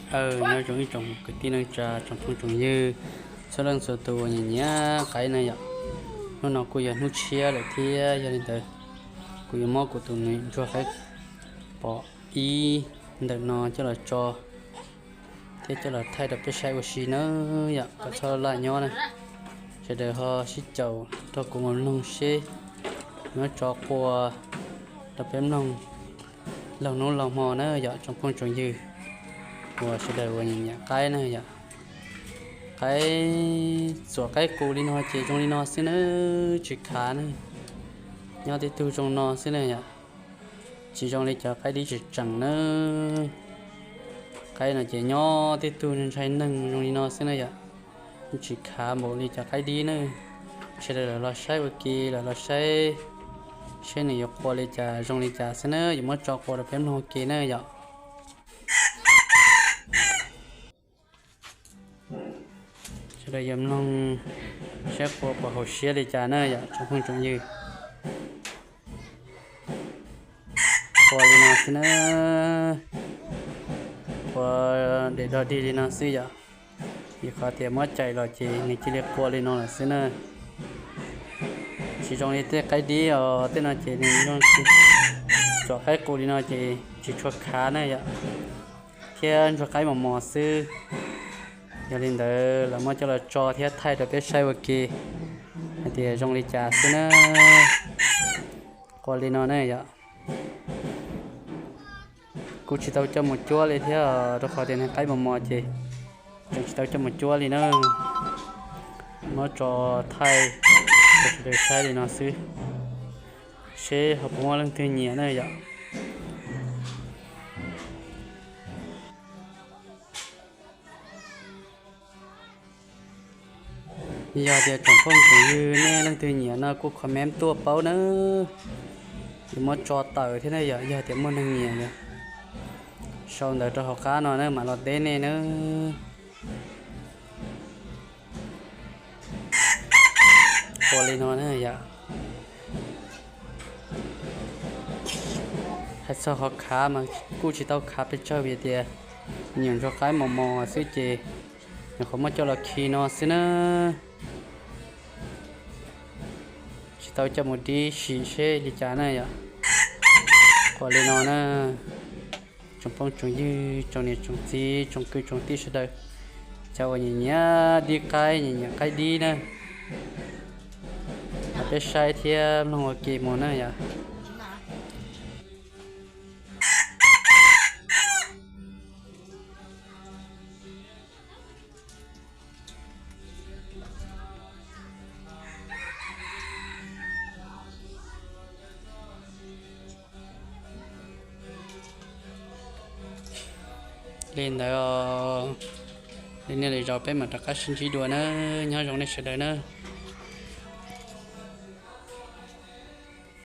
Aw, nyob zoo ib tsoom kwv tij neej tsa, tsoom phooj tsoom ywg, txhua leej txhua tus uas nyiam nyiam qaib na yom. Hnub no kuj yog hnub tshiab lawm thiab, yog li ntawd kuv yuav muab kuv tus niam ntsuag qaib pom ib ntawm no coj los tso thiab coj los thaij rau peb saib ua si na yom, kom txhob laj nyob na. Sawv daws ho sib caum nrog kuv mus mloog seb yuav muab tso qua rau peb mloog laug hnub laug hmo na yom, tsoom phooj tsoom ywg uas sawv daws uas nyiam nyiam qaib na yom. Qaib txuam qaib qus li no ces zoo li no xwb na, tsis khav na. Nyob tib tug zoo no xwb na yom, tsis zoo li cov qaib dib tseem tseem na. Qaib no ces nyob tib tug ntshai neeg zoo li no xwb na yom, tsis khav npaum li cov qaib dib na. Sawv daws los los saib ua ke, los los saib seb nws yuav qua li cas zoo li cas xwb na, yuav muab tso qua rau peb mloog ua ke na yom. Sawv daws yuav mloog saib qua puas haum siab li cas na yom, tsoom phooj tsoom ywg. Qua li no xwb na, qua dam dog dig li no xwb yom. Vim qhov tias muab cais los ces nws cia li qua li no lawm xwb na. Tsis zoo li tej qaib dib os, tej no ces nws zoo txuam qaib qus li no ces tsis tshua khav na yom, thiab ntsuag qaib mos mos xwb. Yog li ntawd los muab coj los tso thiab thaij rau peb saib ua ke hais tias zoo li cas xwb na. Qua li no na yom. Kuv tsis tau coj mus cuab li thiab, rau qhov tias nws qaib mos mos ces tseem tsis tau coj mus cuab li na. Muab tso thaij rau sawv daws saib li no xwb, seb ho puas muaj leej twg nyiam na yom. Yog tias tsoom phooj tsoom ywg nej leej twg nyiam no kuj comment tuaj paub nawb. Yuav muab tso tawm thiab na yom, yog tias muaj neeg nyiam yom, sau ntawv rau hauv qab no na mam los teb nej nawb. Ua li no na yom. Hais txog qhov khav mas kuj tsis tau khav pes tsawg vim tias nyuam ntsuag qaib mos mos xwb ces nyuam qhuav muab coj los khi no xwb na. Tsis tau coj mus dib sim seb li cas na yom. Ua li no na, tsoom phooj tsoom ywg, tsoom niam tsoom txiv, tsoom kwv tsoom tij sawv daws, cov uas nyiam nyiam dib qaib, nyiam nyiam qaib dib na, los peb saib thiab mloog ua ke mus na yom. Li ntawd, li nej li zaus peb mam rov qab sib ntsib dua na, nyob zoo nej sawv daws na.